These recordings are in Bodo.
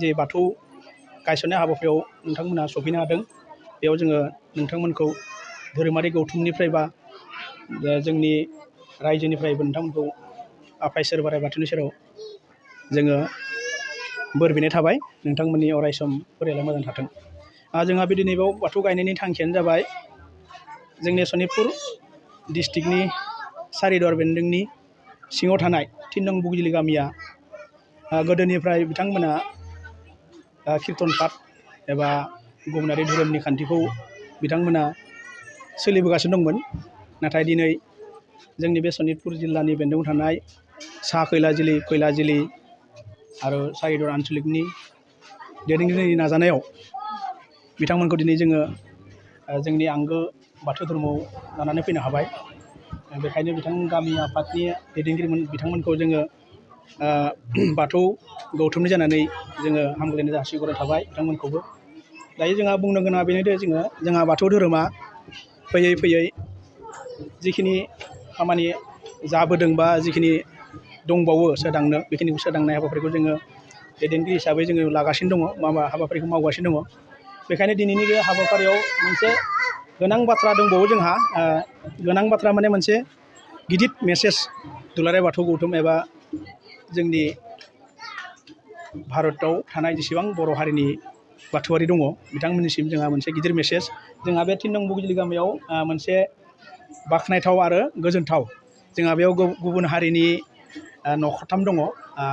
जे बाथौ गायसननाय हाबाफारियाव नोंथांमोना सफैनो हादों। बेयाव जोङो नोंथांमोनखौ धोरोमारि गौथुमनिफ्राय बा जोंनि रायजोनिफ्रायबो नोंथांमोनखौ आफा इसोर बोराइ बाथौनि सेराव जोङो बोर बिनाय थाबाय। नोंथांमोननि अरायसम फरियाला मोजां थाथों। जोंहा बे दिनै बेयाव बाथौ गायनायनि थांखियानो जाबाय जोंनि सनितपुर डिस्ट्रिक्टनि सारिदुवार बेन्दोंनि सिङाव थानाय 3 नं बुगिलि गामिया गोदोनिफ्राय बिथांमोना कीर्तन पाठ एबा गुबुनारि धोरोमनि खान्थिखौ बिथांमोना सोलिबोगासिनो दंमोन। नाथाय दिनै जोंनि बे सनितपुर जिल्लानि बेन्दोङाव थानाय साहा खैलाजिलि आरो सारिदुवार आन्सलिकनि दैदेनगिरिनि नाजानायाव बिथांमोनखौ दिनै जोङो जोंनि आंगो बाथौ धर्मआव लानानै फैनो हाबाय। बेखायनो गामि आफादनि दैदेनगिरि बिथांमोनखौ जोङो बाथौ गौथुमनि जानानै जोङो हामग्लायनाय जासिहरनाय थाबाय बिथांमोनखौबो। दायो जोंहा बुंनो गोनाङा बेनोदि जोंहा बाथौ धोरोमा फैयै फैयै जिखिनि खामानि जाबोदों बा जिखिनि दंबावो सोदांनो, बेखिनिखौ सोदांनाय हाबाफारिखौ जोङो दैदेनगिरि हिसाबै जोङो लागासिनो दङ, हाबाफारिखौ मावगासिनो दङ। बेखायनो दिनैनि बे हाबाफारियाव मोनसे गोनां बाथ्रा दंबावो जोंहा। गोनां बाथ्रा माने मोनसे गिदिर मेसेज दुलाराय बाथौ गौथुम एबा जोंनि भारताव थानाय जेसेबां बर' हारिनि बाथौआरि दङ बिथांमोननिसिम जोंहा मोनसे गिदिर मेसेज। जोंहा बे 3 नं बुगिलि गामियाव मोनसे बाख्नायथाव आरो गोजोनथाव जोंहा बेयाव गुबुन हारिनि नख'रथाम दङ।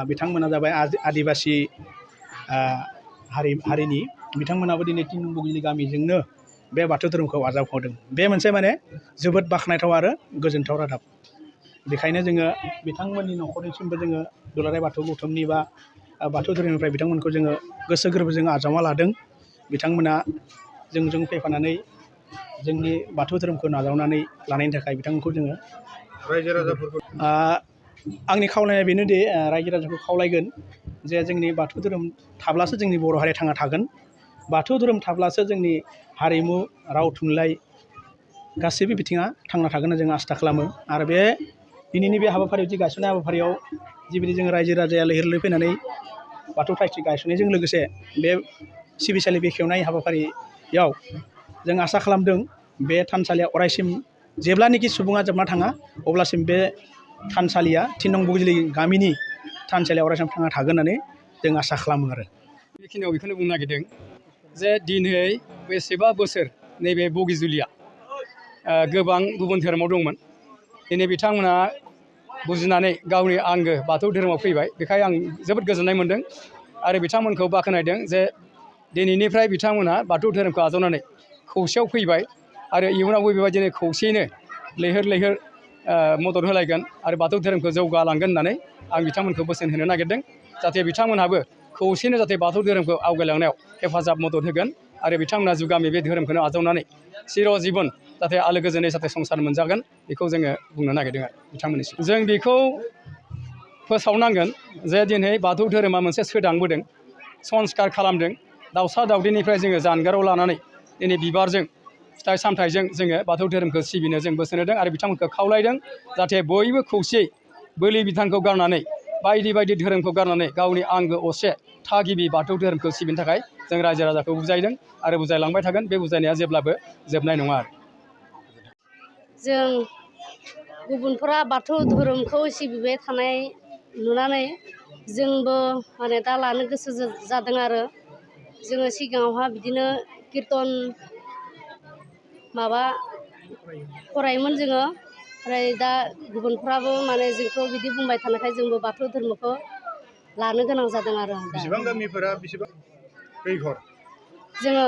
बिथांमोना जाबाय आदिबासि हारिनि। बिथांमोनाबो दिनै 3 नं बुगिलि गामिजोंनो बे बाथौ धोरोमखौ आजावफादों। बे मोनसे माने जोबोद बाख्नायथाव आरो गोजोनथाव रादाब। बेखायनो जोङो बिथांमोननि नखरनिसिमबो जोङो दुलाराय बाथौ गौथुमनि बा बाथौ धोरोमनिफ्राय बिथांमोनखौ जोङो गोसो गोरबोजों आजावना लादों। बिथांमोना जोंजों फैफानानै जोंनि बाथौ धोरोमखौ नाजावनानै लानायनि थाखाय बिथांमोनखौ जोङो रायजो राजाफोरखौ आंनि खावलायनाया बेनोदि रायजो राजाखौ खावलायगोन जे जोंनि बाथौ धोरोम थाब्लासो जोंनि बर' हारिया थांना थागोन। बाथौ धोरोम थाब्लासो जोंनि हारिमु, राव, थुनलाइ गासैबो बिथिङा थांना थागोन होनना जों आसा खालामो। आरो बे दिनैनि बे हाबाफारियाव जि गायसननाय हाबाफारियाव जिबायदि जोङो रायजो राजाया लैहोर लैहोर फैनानै बाथौ थाइखि गायसननायजों लोगोसे बे सिबिसालि बेखेवनाय हाबाफारियाव जों आसा खालामदों बे थानसालिया अरायसिम जेब्लानोखि सुबुङा जोबना थाङा अब्लासिम बे थानसालिया 3 नं बुगिलि गामिनि थानसालिया अरायसम थांना थागोन होननानै जों आसा खालामो। आरो बेखिनियाव बेखौनो बुंनो नागिरदों जे दिनै बेसेबा बोसोर नैबे बगिजुलिया गोबां गुबुन धोरोमाव दंमोन। दिनै बिथांमोना बुजिनानै गावनि आंगो बाथौ धोरोमाव फैबाय। बेखायनो आं जोबोद गोजोननाय मोनदों आरो बिथांमोनखौ बाख्नायदों जे दिनैनिफ्राय बिथांमोना बाथौ धोरोमखौ आजावनानै खौसेयाव फैबाय आरो इयुनावबो बेबायदिनो खौसेयैनो लैहोर लैहोर मदद होलायगोन आरो बाथौ धोरोमखौ जौगालांगोन होननानै आं बिथांमोनखौ बोसोन होनो नागिरदों। जाहाथे बिथांमोनहाबो खौसेयैनो जाहाथे बाथौ धोरोमखौ आवगायलांनायाव हेफाजाब मदद होगोन आरो बिथांमोना जुगामि बे धोरोमखौनो आजावनानै चिर जिबन जाहाथे आलो गोजोनै जाहाथे संसार मोनजागोन बेखौ जोङो बुंनो नागिरदों आरो बिथांमोननिसिम। जों बेखौ फोसावनांगोन जे दिनै बाथौ धोरोमा मोनसे सोदांबोदों, संस्कार खालामदों। दाउसा दाउदैनिफ्राय जोङो जानगाराव लानानै दिनै बिबारजों फिथाइ सामथाइजों जोङो बाथौ धोरोमखौ सिबिनो जों बोसोन होदों आरो बिथांमोनखौ खावलायदों जाहाथे बयबो खौसेयै बोलि बिधानखौ गारनानै बायदि बायदि धोरोमखौ गारनानै गावनि आंगो असे थागिबि बाथौ धोरोमखौ सिबिनो थाखाय जों रायजो राजाखौ बुजायदों आरो बुजायलांबाय थागोन। बे बुजायनाया जेब्लाबो जोबनाय नङा। आरो जों गुबुनफोरा बाथौ धोरोमखौ सिबिबाय थानाय नुनानै जोंबो माने दा लानो गोसो जादों आरो जोङो सिगाङावहा बिदिनो कीर्तन माबा फरायोमोन जोङो। ओमफ्राय दा गुबुनफ्राबो माने जोंखौ बिदि बुंबाय थानायखाय जोंबो बाथौ धोरोमखौ लानो गोनां जादों आरो। बेसेबां गामिफोरा बेसेबां खैघर? जोङो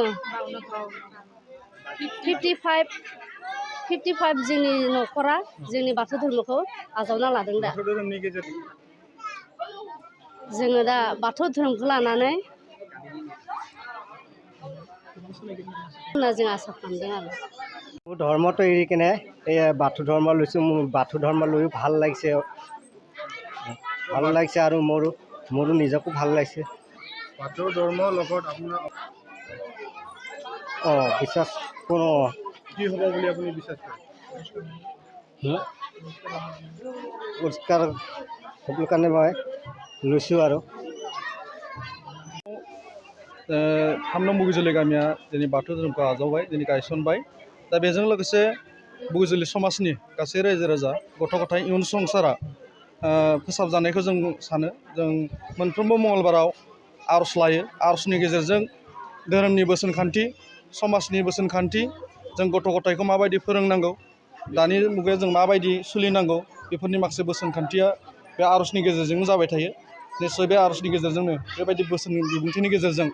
55 जोंनि न'खरा जोंनि बाथौ धोरोमखौ आजावना लादों। दा बाथौ धोरोमनि गेजेरजों जोङो दा बाथौ धोरोमखौ लानानै जों आसा खालामदों आरो। মোৰ ধৰ্মটো এৰি কিনে এই বাথৌ ধৰ্ম লৈছোঁ। মোৰ বাথৌ ধৰ্ম লৈও ভাল লাগিছে আৰু মোৰো নিজকো ভাল লাগিছে। বাথৌ ধৰ্মৰ লগত আপোনাৰ বিশ্বাস কৰোঁ। কি হ'ব বুলি আপুনি বিশ্বাস কৰে? পৰিষ্কাৰ হ'বৰ কাৰণে মই লৈছোঁ। আৰু 3 नं बुगिजुलि गामिया दिनै बाथौ धोरोमखौ आजावबाय दिनै गायसनबाय दा बेजों लोगोसे बुगिजुलि समाजनि गासै रायजो राजा गथ' गथाय इयुन संसारा फोसाबजानायखौ जों सानो जों मोनफ्रोमबो मंगलबाराव आर'ज लायो आर'जनि गेजेरजों धोरोमनि बोसोनखान्थि समाजनि बोसोनखान्थि जों गथ' गथायखौ माबायदि फोरोंनांगौ दानि मुगायाव जों माबायदि सोलिनांगौ बेफोरनि माखासे बोसोनखान्थिया बे आर'जनि गेजेरजों जाबाय थायो निस्सय बे आर'जनि गेजेरजोंनो बेबायदि बोसोन बिबुंथिनि गेजेरजों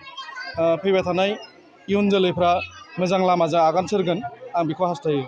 फैबाय थानाय इयुन जोलैफ्रा मोजां लामाजों आगान सुरगोन आं बेखौ हास्थायो